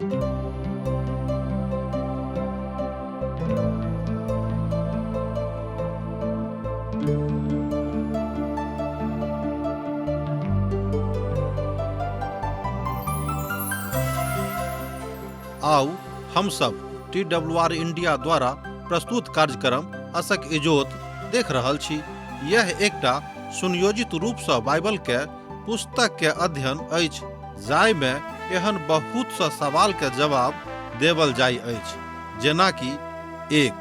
आउ हम सब टी डब्ल्यू आर इंडिया द्वारा प्रस्तुत कार्यक्रम असक इजोत देख रहल छी। यह एकटा सुनियोजित रूप सँ बाइबल के पुस्तक के अध्ययन अछि जाहि में एहन बहुत सा सवाल के जवाब देवल जाय अछि, जेना कि 1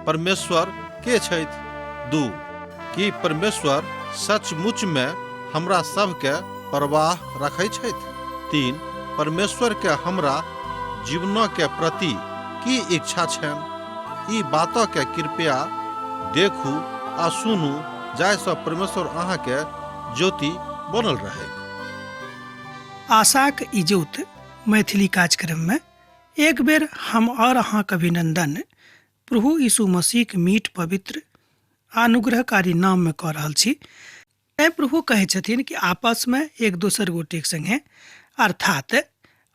परमेश्वर के छथि, 2 की परमेश्वर सचमुच में हमरा सब के परवाह रखै छथि, 3 परमेश्वर के हमरा जीवन के प्रति की इच्छा छनि। ई बात के कृपया देखू आ सुनू जाहिसँ परमेश्वर अहाँके ज्योति बनल रहै। आशाक इजोत मैथिली कार्यक्रम में एक बेर हम और अहाँक अभिनंदन प्रभु यीशु मसीहक मीठ पवित्र अनुग्रहकारी नाम में कऽ रहल छी। तैं प्रभु कहै छथिन कि आपसमे एक दोसर गोटेक संगे अर्थात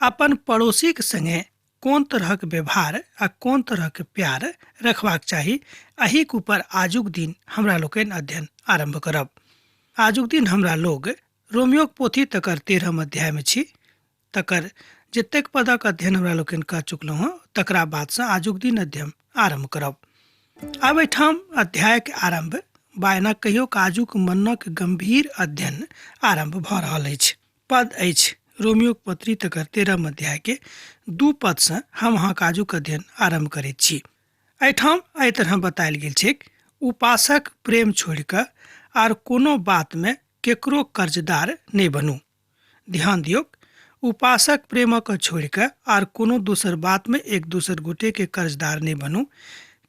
अपन पड़ोसीक संगे कोन तरहक व्यवहार आ कोन तरहक प्यार रखबाक चाही, एहिक ऊपर आजुक दिन हमरा लोकनि अध्ययन आरम्भ करब। आजुक दिन हमरा लोग रोमियोक पोथी तकर 13 अध्यायमे छी। तकर जतेक पदक अध्ययन हमरा लोकनि कऽ चुकलहुँ हँ तकरा बादसँ आजुक दिन अध्ययन आरम्भ करब। आब एहिठाम अध्यायके आरम्भ बा एना कहियो आजुक मनक गंभीर अध्ययन आरम्भ भऽ रहल अछि। पद अछि रोमियोक पत्री तकर 13 अध्याय के 2 पदसँ हम अहाँक आजुक अध्ययन आरम्भ करैत छी। एहिठाम एहि तरह बतायल गेल छैक, उपासक प्रेम छोड़ि कऽ आर कोनो बातमे केकरो कर्जदार नहि बनू। ध्यान दियौक, उपासक प्रेमक छोड़ि कऽ आर कोनो दोसर बातमे एक दोसर गोटेके कर्जदार नहि बनू,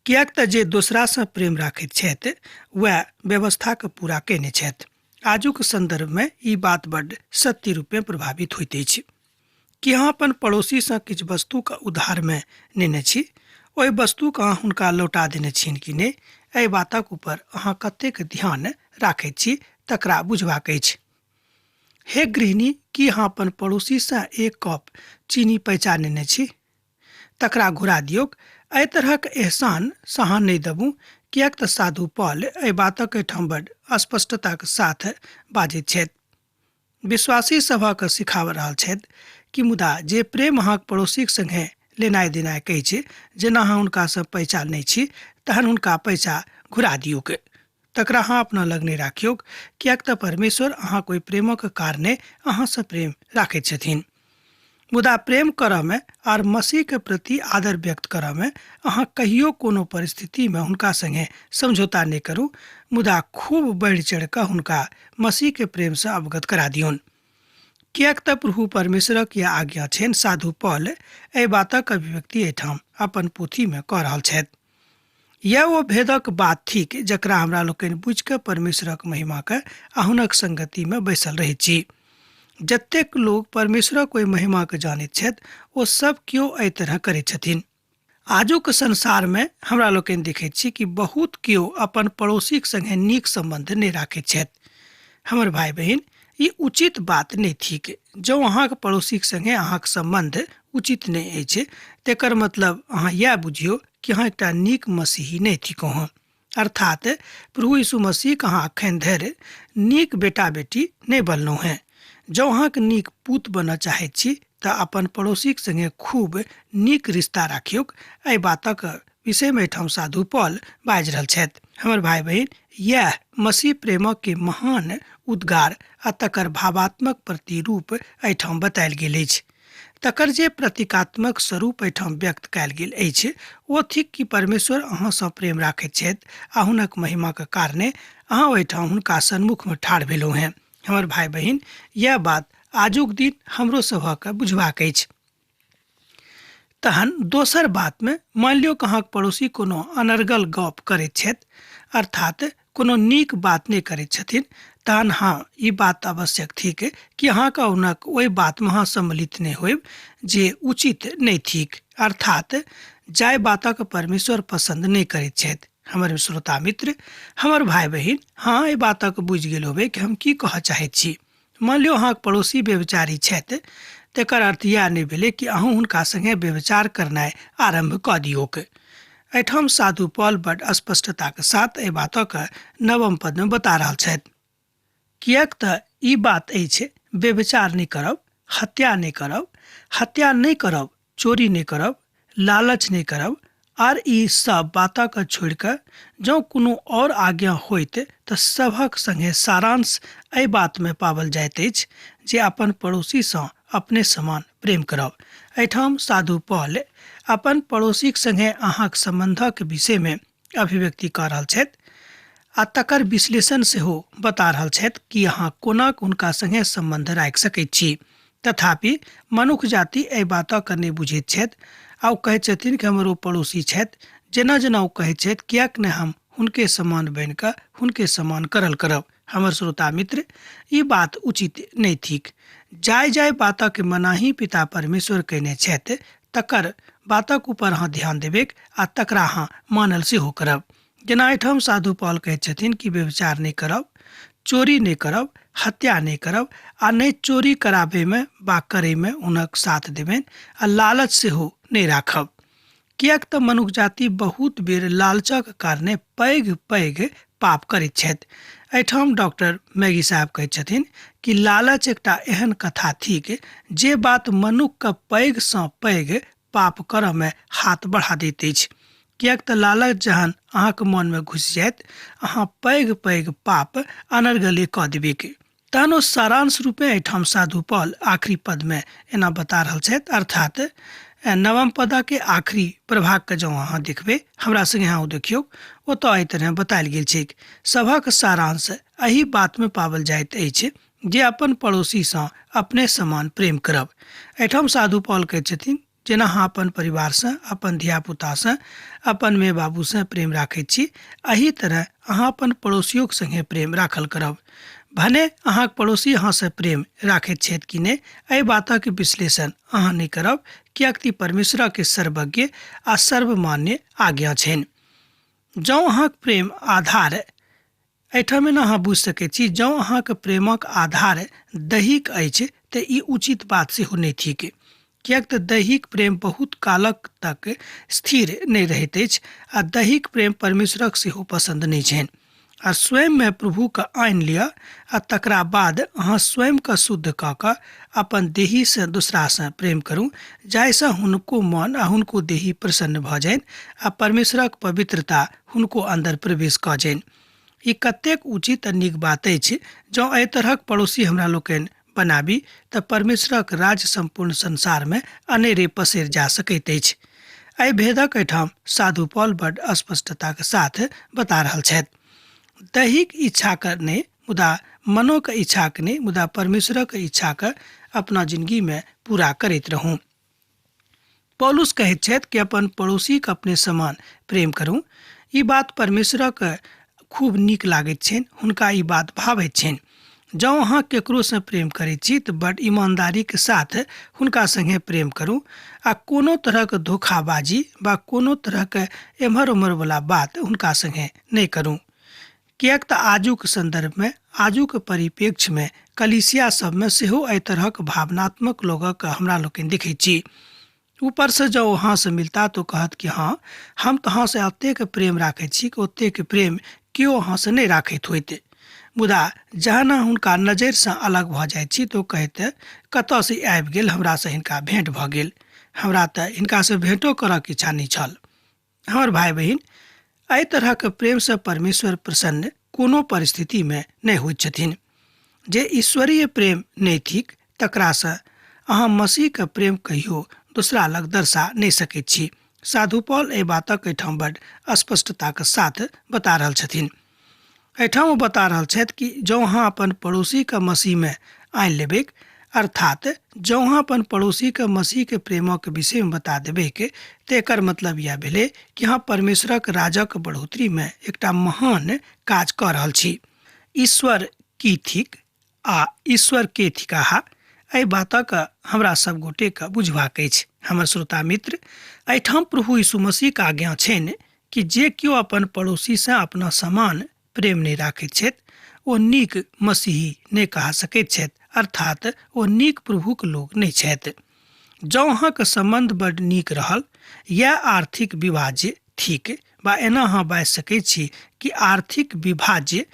किएक तऽ जे दोसरासँ प्रेम राखैत छथि वएह व्यवस्थाके पूरा कयने छथि। आजुक संदर्भमे ई बात बड्ड सत्य रूपे प्रभावित होइत अछि कि अहाँ अपन पड़ोसीसँ किछु वस्तुके उधारमे नेने छी, ओहि वस्तुके अहाँ हुनका लौटा देने छियनि कि नहि, एहि बातक ऊपर अहाँ कतेक ध्यान राखैत छी तकरा बुझबाक अछि। हे गृहिणी, की अहाँ अपन पड़ोसीसँ 1 कप चीनी पैचा नेने छी? तकरा घुरा दियौक। एहि तरहक एहसान सहाँ नहि देबू, किएक तऽ साधु पॉल एहि बातक एहिठाम बड्ड स्पष्टताक साथ बाजैत छथि। विश्वासी सभक सिखाब रहल छथि कि मुदा जे प्रेम अहाँक पड़ोसीक संगे लेनाइ देनाइ कहै छै, जेना अहाँ हुनकासँ पैसा नहि छी तहन हुनका पैसा घुरा दियौक, तकरा अहाँ अपना लग नहि राखियौक, किएक तऽ परमेश्वर अहाँक ओहि प्रेमक कारणे अहाँसँ प्रेम राखैत छथिन। मुदा प्रेम करऽमे आर मसीहके प्रति आदर व्यक्त करऽमे अहाँ कहियो कोनो परिस्थितिमे हुनका संगे समझौता नहि करू, मुदा खूब बढ़ि चढ़ि कऽ हुनका मसीहके प्रेमसँ अवगत करा दियौन। किएक तऽ प्रभु परमेश्वरक यह आज्ञा छनि। साधु पॉल एहि बातक अभिव्यक्ति एहिठाम अपन पोथीमे कऽ रहल छथि। यह ओ भेदक बात थिक जकरा हमरा लोकनि बुझि कऽ परमेश्वरक महिमाके आ हुनक संगतिमे बैसल रहैत छी। जतेक लोक परमेश्वरक ओहि महिमाके जानैत छथि ओ सब केओ एहि तरह करैत छथिन। आजुक संसारमे हमरा लोकनि देखैत छी कि बहुत केओ अपन पड़ोसीक संगे नीक सम्बन्ध नहि राखैत छथि। हमर भाय बहिन, ई उचित बात नहि थिक। जँ अहाँक पड़ोसीक संगे अहाँक सम्बन्ध उचित नहि अछि तेकर मतलब अहाँ इएह बुझियौ कि अहाँ एकटा नीक मसीही नहि थिकहुँ हँ। अर्थात प्रभु यीशु मसीहक अहाँ अखन धरि नीक बेटा बेटी नहि बनलहुँ हेँ। जँ अहाँक नीक पूत बनऽ चाहैत छी तऽ अपन पड़ोसीक संगे खूब नीक रिश्ता राखियौक। एहि बातक विषयमे एहिठाम साधु पॉल बाजि रहल छथि। हमर भाय बहिन, इएह मसीह प्रेमक के महान उद्गार आ तकर भावात्मक प्रतिरूप एहिठाम बतायल गेल अछि। तकर जे प्रतीकात्मक स्वरूप एहिठाम व्यक्त कयल गेल अछि ओ थिक कि परमेश्वर अहाँसँ प्रेम राखैत छथि आ हुनक महिमाक कारणे अहाँ ओहिठाम हुनका सन्मुखमे ठाढ़ भेलहुँ हेँ। हमर भाय बहिन, यैह बात आजुक दिन हमरो सभक बुझबाक अछि। तहन दोसर बातमे मानि लियौ अहाँक पड़ोसी कोनो अनर्गल गप करैत छथि, अर्थात कोनो नीक बात नहि करैत छथिन, तहन हँ ई बात आवश्यक थिक कि अहाँके हुनक ओहि बातमे अहाँ सम्मिलित नहि होयब जे उचित नहि थिक, अर्थात जाहि बातक परमेश्वर पसन्द नहि करैत छथि। हमर श्रोता मित्र, हमर भाय बहिन, हँ एहि बातक बुझि गेल होबै कि हम की कहऽ चाहैत छी। मानि लियौ अहाँक पड़ोसी व्यभिचारी छथि तकर अर्थ इएह नहि भेलै कि अहूँ हुनका सङ्गे व्यभिचार करनाइ आरम्भ कऽ दियौक। एहिठाम साधु पॉल बड स्पष्टताके साथ एहि बातक नवम पदमे बता रहल छथि। किएक तऽ ई बात अछि, व्यभिचार नहि करब, हत्या नहि करब, हत्या नहि करब, चोरी नहि करब, लालच नहि करब, आर ई सब बातक छोड़ि कऽ जँ कोनो आओर आज्ञा होइत तऽ सभक सङ्गे सारांश एहि बातमे पाओल जाइत अछि जे अपन पड़ोसीसँ अपने समान प्रेम करब। एहिठाम साधु पॉल अपन पड़ोसीक सङ्गे अहाँक सम्बन्धक विषयमे अभिव्यक्ति कऽ रहल छथि आ तकर विश्लेषण सेहो बता रहल छथि कि अहाँ कोना हुनका सङ्गे सम्बन्ध राखि सकैत छी। तथापि मनुख जाति एहि बातक नहि बुझैत छथि आ ओ कहैत छथिन कि हमर ओ पड़ोसी छथि। जेना जेना ओ कहैत छथि किएक नहि हम हुनके समान बनि कऽ हुनके समान करल करब। हमर श्रोता मित्र, ई बात उचित नहि थिक। जाय जाय बातक मनाही पिता परमेश्वर कयने छथि तकर बातक ऊपर अहाँ ध्यान देबैक आ तकरा अहाँ मानल सेहो करब। जेना एहिठाम साधु पॉल कहैत छथिन कि व्यभिचार नहि करब, चोरी नहि करब, हत्या नहि करब आ नहि चोरी कराबैमे वा करैमे हुनक साथ देबनि आ लालच सेहो नहि राखब। किएक तऽ मनुख जाति बहुत बेर लालचक कारणे पैघ पैघ पाप करैत छथि। एहिठाम डॉक्टर मैगी साहब कहैत छथिन कि लालच एकटा एहन कथा थिक जे बात मनुखके पैघसँ पैघ पाप करऽमे हाथ बढ़ा दैत अछि। किएक तऽ लालच जहन अहाँके मनमे घुसि जायत अहाँ पैघ पैघ पाप अनर्गले कऽ देबैक। तहन ओ सारांश रूपे एहिठाम साधु पॉल आखिरी पदमे एना बता रहल छथि, अर्थात नवम पदके आखिरी प्रभागके जँ अहाँ देखबै, हमरा सङ्गे अहाँ ओ देखियौ, ओतऽ एहि तरह बतायल गेल छैक। सभक सारांश एहि बातमे पाओल जाइत अछि जे अपन पड़ोसीसँ अपने समान प्रेम करब। एहिठाम साधु पॉल कहैत छथिन जेना अहाँ अपन परिवारसँ, अपन धियापुतासँ, अपन माय बाबूसँ प्रेम राखैत छी, एहि तरह अहाँ अपन पड़ोसियोक सङ्गे प्रेम राखल करब। भने अहाँक पड़ोसी अहाँसँ प्रेम राखैत छथि कि नहि, एहि बातक विश्लेषण अहाँ नहि करब, किएक कि परमेश्वरक सर्वज्ञ आ सर्वमान्य आज्ञा छनि। जँ अहाँक प्रेम आधार एहिठाम ने अहाँ बुझि सकैत छी, जँ अहाँके प्रेमक आधार दैहिक अछि तऽ ई उचित बात सेहो नहि थिक। किएक तऽ दैहिक प्रेम बहुत कालक तक स्थिर नहि रहैत अछि आ दैहिक प्रेम परमेश्वरक सेहो पसन्द नहि छनि। आ स्वयंमे प्रभुके आनि लिअ आ तकरा बाद अहाँ स्वयंके शुद्ध कऽ कऽ अपन देहीसँ दोसरासँ प्रेम करू, जाहिसँ हुनको मन आ हुनको देही प्रसन्न भऽ जानि आ परमेश्वरक पवित्रता हुनको अन्दर प्रवेश कऽ जानि। ई कतेक उचित आ नीक बात अछि। जँ एहि तरहक पड़ोसी हमरा लोकनि बनाबी तऽ परमेश्वरक राज्य सम्पूर्ण संसारमे अनेरे पसरि जा सकैत अछि। एहि भेदक एहिठाम साधु पॉल बड स्पष्टताक साथ बता रहल छथि। दैहिक इच्छाक नहि मुदा मनोक इच्छाक नहि मुदा परमेश्वरक इच्छाक अपना जिंदगीमे पूरा करैत रहू। पौलुस कहैत छथि कि अपन पड़ोसीके अपने समान प्रेम करू। ई बात परमेश्वरक खूब नीक लागैत छनि, हुनका ई बात भावैत छनि। जँ अहाँ केकरोसँ प्रेम करैत छी तऽ बड ईमानदारीके साथ हुनका सङ्गे प्रेम करू आ कोनो तरहक धोखाबाजी वा कोनो तरहक एम्हर ओम्हरवला बात हुनका सङ्गे नहि करू। किएक तऽ आजुक सन्दर्भमे, आजुक परिप्रेक्ष्यमे कलीसिया सबमे सेहो एहि तरहक भावनात्मक लोकक हमरा लोकनि देखैत छी। ऊपरसँ जँ ओ अहाँसँ मिलता तऽ ओ कहत कि हँ, हम तऽ अहाँसँ एतेक प्रेम राखैत छी कि ओतेक प्रेम केओ अहाँसँ नहि राखैत होइत। मुदा जहन अहाँ हुनका नजरिसँ अलग भऽ जाइत छी तऽ ओ कहैत कतऽसँ आबि गेल, हमरासँ हिनका भेँट भऽ गेल, हमरा तऽ हिनकासँ भेँटो करऽके इच्छा नहि छल। हमर भाय बहिन, एहि तरहक प्रेमसँ परमेश्वर प्रसन्न कोनो परिस्थितिमे नहि होइत छथिन। जे ईश्वरीय प्रेम नहि थिक तकरासँ अहाँ मसीहके प्रेम कहियो दोसरा लग दर्शा नहि सकैत छी। साधु पॉल एहि बातक एहिठाम बड स्पष्टताक साथ बता रहल छथिन। एहिठाम ओ बता रहल छथि कि जँ अहाँ अपन पड़ोसीके मसीहमे आनि लेबैक, अर्थात जँ अहाँ अपन पड़ोसीके मसीहके प्रेमक विषयमे बता देबैक, तऽ एकर मतलब इएह भेलै कि अहाँ परमेश्वरक राजक बढ़ोतरीमे एकटा महान काज कऽ रहल छी। ईश्वर की थिक आ ईश्वर के थिकाह, एहि बातक हमरा सब गोटेके बुझबाक अछि। हमर श्रोता मित्र, एहिठाम प्रभु यीशु मसीहके आज्ञा छनि कि जे केओ अपन पड़ोसीसँ अपना समान प्रेम नहि राखैत छथि ओ नीक मसीही नहि कहा सकैत छथि, अर्थात ओ नीक प्रभुक लोक नहि छथि। जँ अहाँके सम्बन्ध बड्ड नीक रहल, इएह आर्थिक विभाज्य थिक, वा एना अहाँ बाजि सकैत छी कि आर्थिक विभाज्य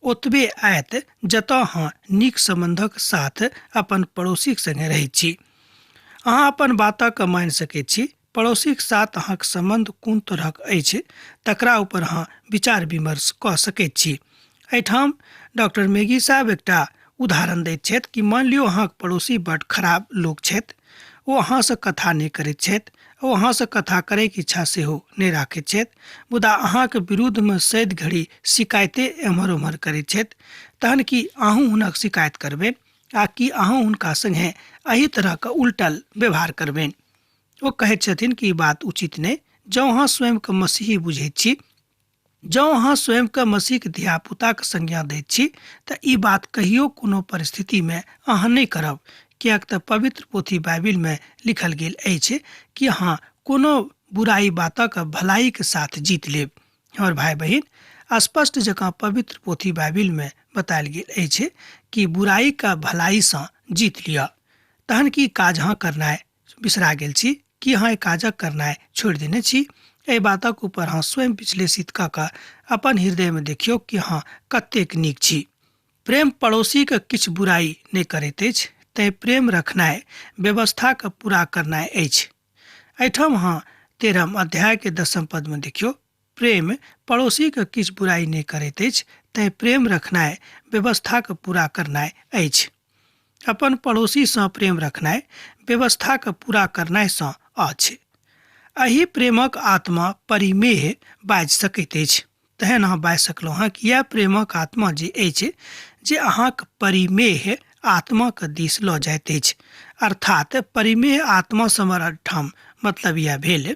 ओतबे आयत जतऽ अहाँ नीक सम्बन्धक साथ अपन पड़ोसीक सङ्गे रहैत छी। अहाँ अपन बातक मानि सकैत छी। पड़ोसीक साथ अहाँक सम्बन्ध कोन तरहक अछि तकरा ऊपर अहाँ विचार विमर्श कऽ सकैत छी। एहिठाम डॉक्टर मेघी साहब एकटा उदाहरण दैत छथि कि मानि लियौ अहाँक पड़ोसी बड्ड खराब लोक छथि, ओ अहाँसँ कथा नहि करैत छथि, ओ अहाँसँ कथा करैके इच्छा सेहो नहि राखैत छथि, मुदा अहाँके विरुद्धमे सैद घड़ी शिकायते एम्हर ओम्हर करैत छथि, तहन की अहूँ हुनक शिकायत करबनि आ की अहूँ हुनका सङ्गे एहि तरहके उलटल व्यवहार करबनि? ओ कहैत छथिन कि ई बात उचित नहि। जँ अहाँ स्वयंके मसीही बुझैत छी, जँ अहाँ स्वयंके मसीहके धियापुताके संज्ञा दैत छी, तऽ ई बात कहियो कोनो परिस्थितिमे अहाँ नहि करब, किएक तऽ पवित्र पोथी बाइबिलमे लिखल गेल अछि कि अहाँ कोनो बुराइ बातक भलाइके साथ जीत लेब। हमर भाय बहिन, स्पष्ट जकाँ पवित्र पोथी बाइबिलमे बतायल गेल अछि कि बुराइके भलाइसँ जीत लिअ। तहन की काज अहाँ करनाइ बिसरा गेल छी? की अहाँ एहि काजक करनाइ छोड़ि देने छी? एहि बातक ऊपर अहाँ स्वयं विश्लेषित कऽ कऽ अपन हृदयमे देखियौ कि अहाँ कतेक नीक छी। प्रेम पड़ोसीके किछु बुराइ नहि करैत अछि, तेँ प्रेम रखनाइ व्यवस्थाके पूरा करनाइ अछि। एहिठाम अहाँ 13 अध्यायके 10 पदमे देखियौ, प्रेम पड़ोसीके किछु बुराइ नहि करैत अछि, तेँ प्रेम रखनाइ व्यवस्थाके पूरा करनाइ अछि। अपन पड़ोसीसँ प्रेम रखनाइ व्यवस्थाके पूरा करनाइसँ अछि। एहि प्रेमक आत्मा परिमेय बाजि सकैत अछि। तहन अहाँ बाजि सकलहुँ हँ कि इएह प्रेमक आत्मा जे अछि जे अहाँक परिमेय आत्माके दिस लऽ जाइत अछि। अर्थात परिमेय आत्मा समर ठाम मतलब इएह भेल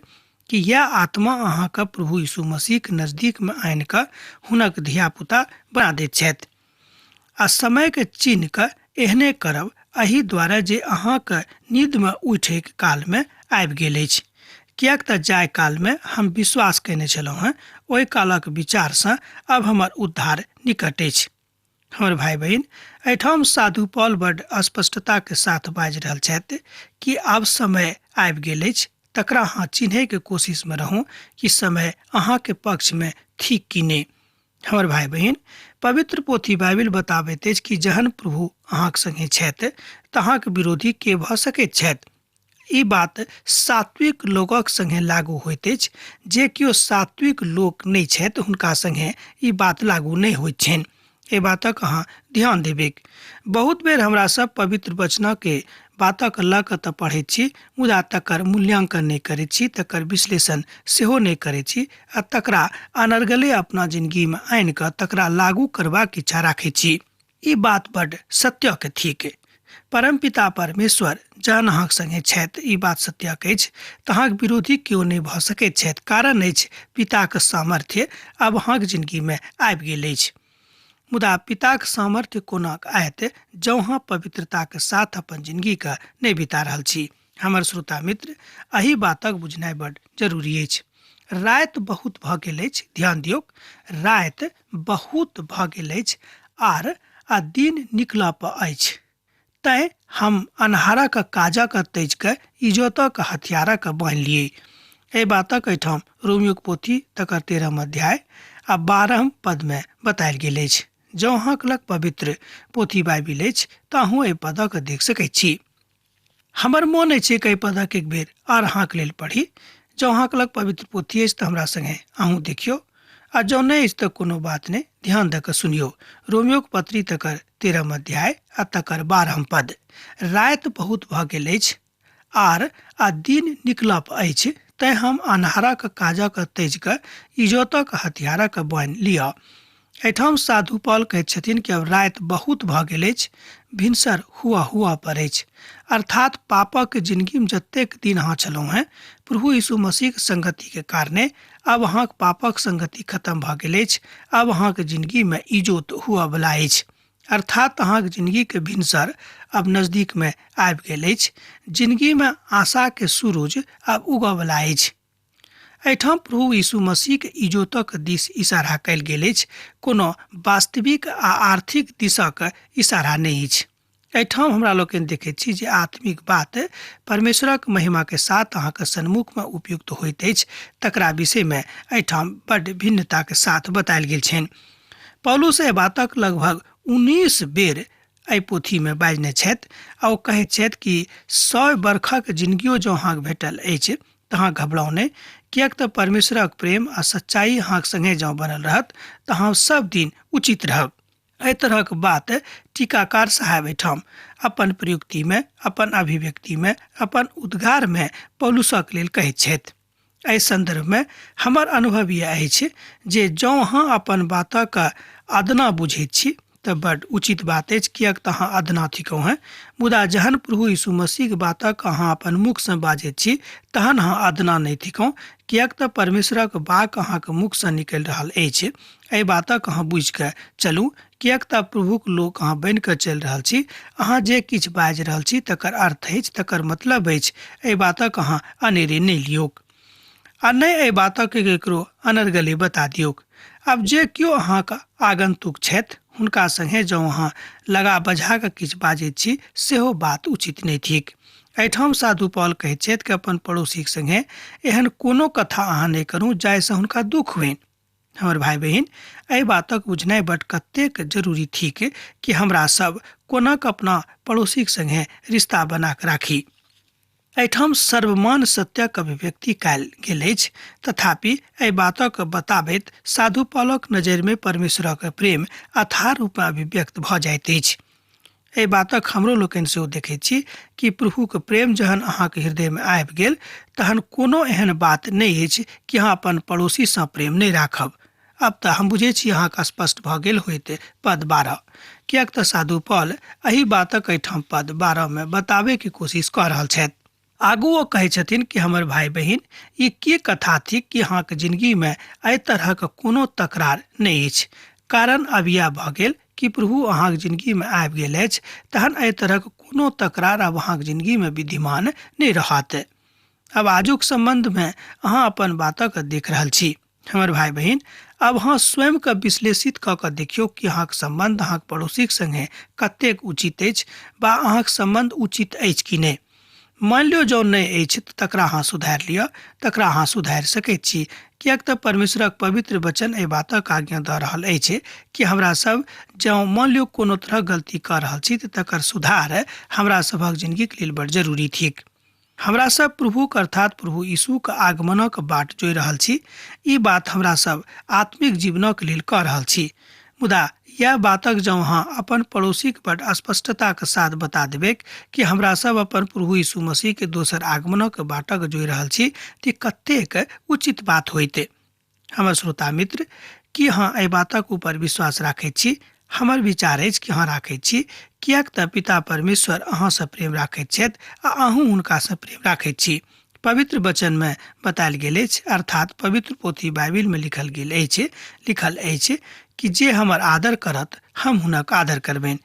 कि इएह आत्मा अहाँके प्रभु यीशु मसीहके नजदीकमे आनि कऽ हुनक धियापुता बना दैत छथि। आ समयके चिन्ह कऽ एहने करब एहि दुआरे जे अहाँके नींदमे उठैके कालमे आबि गेल अछि, किएक तऽ जाहि कालमे हम विश्वास कयने छलहुँ हेँ ओहि कालक विचारसँ आब हमर उद्धार निकट अछि। हमर भाय बहिन, एहिठाम साधु पॉल बड्ड स्पष्टताके साथ बाजि रहल छथि कि आब समय आबि गेल अछि, तकरा अहाँ चिन्हैके कोशिशमे रहू कि समय अहाँके पक्षमे थिक कि नहि। हमर भाय बहिन, पवित्र पोथी बाइबिल बताबैत अछि कि जहन प्रभु अहाँक संगे छथि तऽ अहाँक विरोधी के भऽ सकैत छथि। ई बात सात्विक लोकक संगे लागू होइत अछि। जे केओ सात्विक लोक नहि छथि हुनका संगे ई बात लागू नहि होइत छनि। एहि बातक अहाँ ध्यान देबैक। बहुत बेर हमरा सब पवित्र वचनके बातक लऽ कऽ तऽ पढ़ैत छी, मुदा तकर मूल्यांकन नहि करैत छी, तकर विश्लेषण सेहो नहि करैत छी आ तकरा अनर्गले अपना जिनगीमे आनि कऽ तकरा लागू करबाक इच्छा राखैत छी। ई बात बड्ड सत्यक थिक। परमपिता परमेश्वर जहन अहाँक संगे छथि, ई बात सत्यक अछि, तऽ अहाँक विरोधी केओ नहि भऽ सकैत छथि। कारण अछि पिताक सामर्थ्य आब अहाँक जिनगीमे आबि गेल अछि। मुदा पिताक सामर्थ्य कोना आयत जँ अहाँ पवित्रताक साथ अपन जिनगीके नहि बिता रहल छी? हमर श्रोता मित्र, एहि बातक बुझनाइ बड्ड जरूरी अछि। राति बहुत भऽ गेल अछि, ध्यान दियौक, राति बहुत भऽ गेल अछि आर आ दिन निकलऽ पर अछि। तैँ हम अन्हारक काजक तेज कऽ इजोतक हथियारक बान्हि लियै। एहि बातक एहिठाम रोमियोक पोथी तकर 13 अध्याय आ 12 पदमे बतायल गेल अछि। जँ अहाँक लग पवित्र पोथी बाइबिल अछि तऽ अहूँ एहि पदक देख सकैत छी। हमर मोन अछि एक एहि पदक एक बेर आर अहाँके लेल पढ़ी। जँ अहाँके लग पवित्र पोथी अछि तऽ हमरा सङ्गे अहूँ देखियौ, आ जँ नहि अछि तऽ कोनो बात नहि, ध्यान दऽ कऽ सुनियौ। रोमियोक पत्री तकर 13 अध्याय आ तकर 12 पद। राति बहुत भऽ गेल अछि आर आ दिन निकलब अछि, तैँ हम अन्हारक काजक तेज कऽ इजोतक हथियारक बान्हि लिअ। एहिठाम साधु पॉल कहैत छथिन कि अब राति बहुत भऽ गेल अछि, भिनसर हुआ हुआ पर अछि। अर्थात पापक जिनगीमे जतेक दिन अहाँ छलहुँ हेँ, प्रभु यीशु मसीहक संगतिके कारणे आब अहाँक पापक संगति खत्म भऽ गेल अछि। आब अहाँक जिनगीमे इजोत हुअवला अछि। अर्थात अहाँक जिनगीके भिनसर आब नजदीकमे आबि गेल अछि। जिनगीमे आशाके सूरुज आब उगऽवला अछि। एहिठाम प्रभु यीशु मसीहके इजोतक दिस इशारा कयल गेल अछि, कोनो वास्तविक आ आर्थिक दिशक इशारा नहि अछि। एहिठाम हमरा लोकनि देखैत छी जे आत्मिक बात परमेश्वरक महिमाके साथ अहाँके सन्मुखमे उपयुक्त होइत अछि, तकरा विषयमे एहिठाम बड्ड भिन्नताके साथ बतायल गेल छनि। पौलुस एहि बातक लगभग 19 बेर एहि पोथीमे बाजने छथि आ ओ कहैत छथि कि 100 बरखक जिनगियो जँ अहाँके भेटल अछि तऽ अहाँ घबराउ नहि, किएक तऽ परमेश्वरक प्रेम आ सच्चाइ अहाँके सङ्गे जँ बनल रहत तऽ अहाँ सब दिन उचित रहब। एहि तरहक बात टीकाकार साहेब एहिठाम अपन प्रयुक्तिमे, अपन अभिव्यक्तिमे, अपन उद्गारमे पौलुसक लेल कहैत छथि। एहि सन्दर्भमे हमर अनुभव इएह अछि जे जँ अहाँ अपन बातक अदना बुझैत छी तऽ बड्ड उचित बात अछि, किएक तऽ अहाँ अदना थिकहुँ हेँ। मुदा जहन प्रभु यीशु मसीहक बातक अहाँ अपन मुखसँ बाजैत छी तहन अहाँ अदना नहि थिकहुँ, किएक तऽ परमेश्वरक वाक अहाँके मुखसँ निकलि रहल अछि। एहि बातक अहाँ बुझि कऽ चलू, किएक तऽ प्रभुक लोक अहाँ बनि कऽ चलि रहल छी। अहाँ जे किछु बाजि रहल छी तकर अर्थ अछि, तकर मतलब अछि। एहि बातक अहाँ अनेरे नहि लियौक आ नहि एहि बातक केकरो अनर्गले बता दियौक। आब जे केओ अहाँक आगन्तुक छथि हुनका सङ्गे जँ अहाँ लगा बझा कऽ किछु बाजैत छी सेहो बात उचित नहि थिक। एहिठाम साधु पॉल कहैत छथि कि अपन पड़ोसीक सङ्गे एहन कोनो कथा अहाँ नहि करू जाहिसँ हुनका दुःख होइन। हमर भाइ बहिन, एहि बातक बुझनाइ बड कतेक जरूरी थिक कि हमरा सब कोनाक अपना पड़ोसीक सङ्गे रिश्ता बना कऽ राखी। एहिठाम सर्वमान सत्यक अभिव्यक्ति कयल गेल अछि, तथापि एहि बातक बताबैत साधु पॉलक नजरिमे परमेश्वरक प्रेम अथाह रूपमे अभिव्यक्त भऽ जाइत अछि। एहि बातक हमरो लोकनि सेहो देखैत छी कि प्रभुक प्रेम जहन अहाँके हृदयमे आबि गेल तहन कोनो एहन बात नहि अछि कि अहाँ अपन पड़ोसीसँ प्रेम नहि राखब। अब तऽ हम बुझै छी अहाँके स्पष्ट भऽ गेल होइत पद 12, किएक तऽ साधु पॉल एहि बातक एहिठाम पद 12 मे बताबैके कोशिश कऽ रहल छथि। आगू ओ कहै छथिन कि हमर भाइ बहिन, ई की कथा थिक कि अहाँके जिनगीमे एहि तरहक कोनो तकरार नहि अछि, कारण अब इएह भऽ गेल कि प्रभु अहाँके जिनगीमे आबि गेल अछि, तहन एहि तरहक कोनो तकरार अब अहाँके जिनगीमे विद्यमान नहि रहत। अब आजुक सम्बन्धमे अहाँ अपन बातक देख रहल छी। हमर भाइ बहिन, अब अहाँ स्वयंके विश्लेषित कऽ कऽ देखियौ कि अहाँके सम्बन्ध अहाँके पड़ोसीक सङ्गे कतेक उचित अछि वा अहाँके सम्बन्ध उचित अछि कि नहि। मानि लियौ जँ नहि अछि तऽ तकरा अहाँ सुधारि लिअ, तकरा अहाँ सुधारि सकैत छी, किएक तऽ परमेश्वरक पवित्र वचन एहि बातक आज्ञा दऽ रहल अछि कि हमरा सब जँ मानि लियौ कोनो तरहक गलती कऽ रहल छी तऽ तकर सुधार हमरा सभक जिनगीक लेल बड़ जरूरी थिक। हमरा सब प्रभुक अर्थात प्रभु यीशुक आगमनक बाट जोहि रहल छी। ई बात हमरा सब आत्मिक जीवनक लेल कऽ रहल छी। मुदा यैह बातक जँ अहाँ अपन पड़ोसीक बड स्पष्टताक साथ बता देबैक कि हमरा सब अपन प्रभु यीशु मसीह के दोसर आगमनक बाटक जोहि रहल छी तऽ कतेक उचित बात होइत। हमर श्रोता मित्र, की अहाँ एहि बातक ऊपर विश्वास राखैत छी? हमर विचार अछि कि अहाँ राखैत छी, किएक तऽ पिता परमेश्वर अहाँसँ प्रेम राखैत छथि आ अहूँ हुनकासँ प्रेम राखैत छी। पवित्र वचनमे बतायल गेल अछि, अर्थात पवित्र पोथी बाइबिलमे लिखल गेल अछि, लिखल अछि कि जे हमर आदर करत हम हुनक आदर करबनि।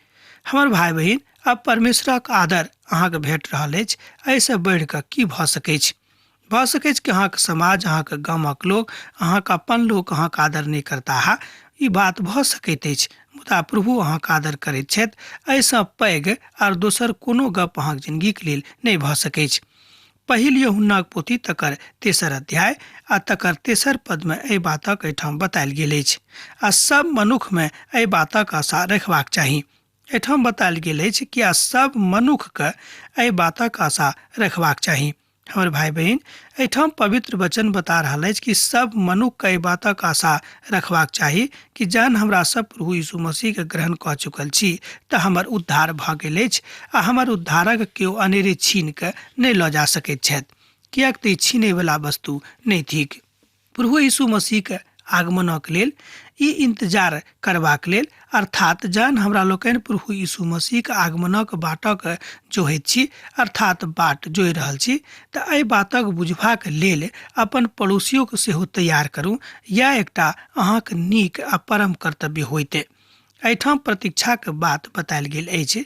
हमर भाइ बहिन, अब परमेश्वरक आदर अहाँके भेट रहल अछि, एहिसँ बढ़ि कऽ की भऽ सकैछ? भऽ सकैछ कि अहाँके समाज, अहाँके गामक लोक, अहाँके अपन लोक अहाँके आदर नहि करताह, ई बात भऽ सकैत अछि, मुदा प्रभु अहाँके आदर करैत छथि। एहिसँ पैघ आर दोसर कोनो गप अहाँके जिनगीके लेल नहि भऽ सकैछ। पहिल यूहन्नाक पोथी तकर 3 अध्याय आ तकर 3 पदमे एहि बातक एहिठाम बतायल गेल अछि आ सब मनुखमे एहि बातक आशा रखबाक चाही। एहिठाम बतायल गेल अछि कि आ सब मनुखके एहि बातक आशा रखबाक चाही। हमर भाइ बहिन, एहिठाम पवित्र वचन बता रहल अछि कि सब मनुखके एहि बातक आशा रखबाक चाही कि जहन हमरा सब प्रभु यीशु मसीहके ग्रहण कऽ चुकल छी तऽ हमर उद्धार भऽ गेल अछि आ हमर उद्धारक केओ अनेरे छीन कऽ नहि लऽ जा सकैत छथि, किएक तऽ ई छीनैवला वस्तु नहि थिक। प्रभु यीशु मसीहके आगमनक लेल ई इंतजार करबाक लेल, अर्थात जहन हमरा लोकनि प्रभु यीशु मसीहके आगमनक बाटक जोहैत छी, अर्थात बाट जोहि रहल छी, तऽ एहि बातक बुझबाक लेल अपन पड़ोसियोके सेहो तैयार करू। यैह एकटा अहाँके नीक आ परम कर्तव्य होइत। एहिठाम प्रतीक्षाके बात बतायल गेल अछि।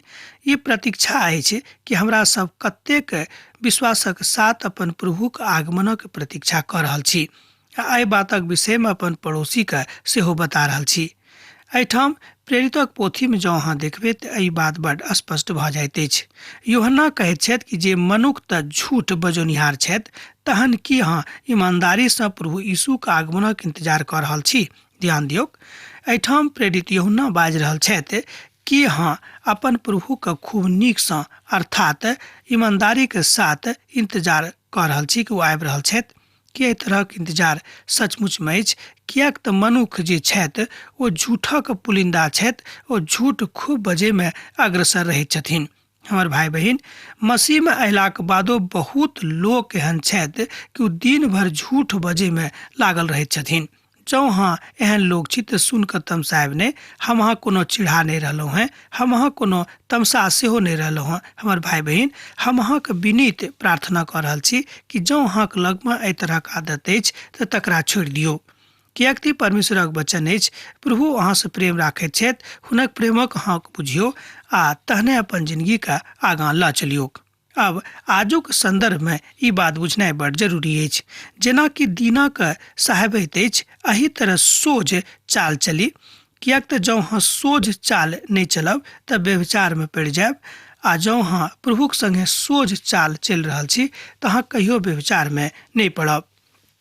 ई प्रतीक्षा अछि कि हमरा सब कतेक विश्वासक साथ अपन प्रभुक आगमनक प्रतीक्षा कऽ रहल छी आ एहि बातक विषयमे अपन पड़ोसीके सेहो बता रहल छी। एहिठाम प्रेरितक पोथीमे जँ अहाँ देखबै तऽ एहि बात बड स्पष्ट भऽ जाइत अछि। यूहन्ना कहैत छथि कि जे मनुख तऽ झूठ बजौनिहार छथि, तहन की अहाँ ईमानदारीसँ प्रभु यीशुक आगमनक इंतजार कऽ रहल छी? ध्यान दियौक, एहिठाम प्रेरित यूहन्ना बाजि रहल छथि कि अहाँ अपन प्रभुके खूब नीकसँ अर्थात ईमानदारीके साथ इंतजार कऽ रहल छी कि ओ आबि रहल छथि? कि एहि तरहक इंतजार सचमुचमे अछि? किएक तऽ मनुख जे छथि ओ झूठक पुलिन्दा छथि, ओ झूठ खूब बजैमे अग्रसर रहैत छथिन। हमर भाय बहिन, मसीहमे अयलाक बादो बहुत लोक एहन छथि कि ओ दिन भरि झूठ बजैमे लागल रहैत छथिन। जँ अहाँ एहन लोक छी तऽ सुनि कऽ तमसायब नहि। हम अहाँ कोनो चिढ़ा नहि रहलहुँ हेँ, हम अहाँ कोनो तमसा सेहो नहि रहलहुँ हेँ। हमर भाय बहिन, हम अहाँके विनीत प्रार्थना कऽ रहल छी कि जँ अहाँके लगमे एहि तरहक आदत अछि तऽ तकरा छोड़ि दियौ, किएक तऽ परमेश्वरक वचन अछि, प्रभु अहाँसँ प्रेम राखैत छथि। हुनक प्रेमक अहाँ बुझियौ आ तहने अपन जिनगीके आगाँ लऽ चलियौक। आब आजुक सन्दर्भमे ई बात बुझनाइ बड्ड जरूरी अछि। जेनाकि दीनाक साहेबैत अछि, एहि तरह सोझ चाल चली, किएक तऽ जँ अहाँ सोझ चाल नहि चलब तऽ व्यभिचारमे पड़ि जायब, आ जँ अहाँ प्रभुक सङ्गे सोझ चाल चलि रहल छी तऽ अहाँ कहियो व्यभिचारमे नहि पड़ब।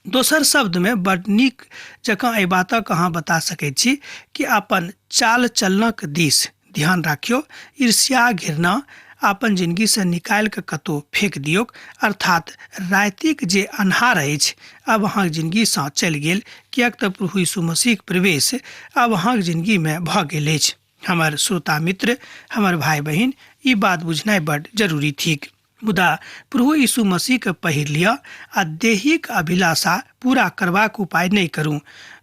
दोसर शब्दमे बड्ड नीक जकाँ एहि बातक अहाँ बता सकैत छी कि अपन चाल चलनक दिस ध्यान राखियौ, ईर्ष्या घृणा अपन जिनगीसँ निकालि कऽ कतहु फेक दियौक, अर्थात रातिक जे अन्हार अछि आब अहाँक जिनगीसँ चलि गेल, किएक तऽ प्रभु यीशु मसीहक प्रवेश आब अहाँक जिनगीमे भऽ गेल अछि। हमर श्रोता मित्र, हमर भाय बहिन, ई बात बुझनाइ बड्ड जरूरी थिक। मुदा प्रभु यीशु मसीहके पहिर लिअ आ देहिक अभिलाषा पूरा करबाक उपाय नहि करू।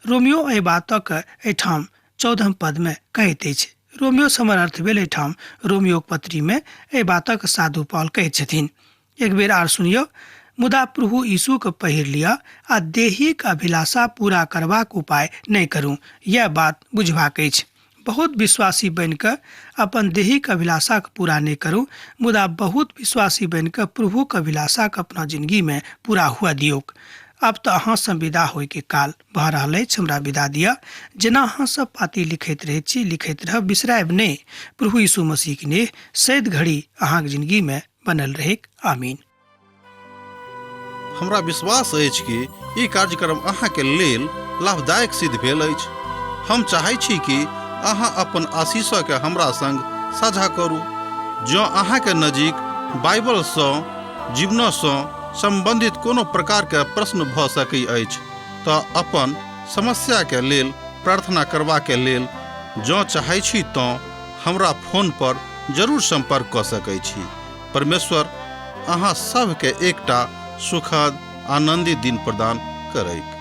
रोमियो एहि बातक एहिठाम 14 पदमे कहैत अछि। रोमियो समर अर्थ भेल एहिठाम रोमियोक पत्रीमे एहि बातक साधु पॉल कहैत छथिन। एक बेर आर सुनियौ, मुदा प्रभु यीशुके पहिर लिअ आ देहिक अभिलाषा पूरा करबाक उपाय नहि करू। यैह बात बुझबाक अछि। बहुत विश्वासी बनि कऽ अपन देहिक अभिलाषाके पूरा नहि करू, मुदा बहुत विश्वासी बनि कऽ प्रभुक अभिलाषाके अपना जिनगीमे पूरा हुअ दियौक। आब तऽ अहाँसँ विदा होइके काल भऽ रहल अछि, हमरा विदा दिअ। जेना अहाँ सब पाती लिखैत रहैत छी, लिखैत रहब, बिसरायब नहि। प्रभु यीशु मसीहक नेह सैद घड़ी अहाँक जिनगीमे बनल रहैक। आमीन। हमरा विश्वास अछि कि ई कार्यक्रम अहाँके लेल लाभदायक सिद्ध भेल अछि। हम चाहै छी कि अहाँ अपन आशीषके हमरा संग साझा करू। जँ अहाँके नजीक बाइबलसँ जीवनसँ सम्बन्धित कोनो प्रकारके प्रश्न भऽ सकै अछि तऽ अपन समस्याके लेल प्रार्थना करबाके लेल जँ चाहै छी तँ हमरा फोन पर जरूर सम्पर्क कऽ सकै छी। परमेश्वर अहाँ सभके एकटा सुखद आनन्दित दिन प्रदान करैक।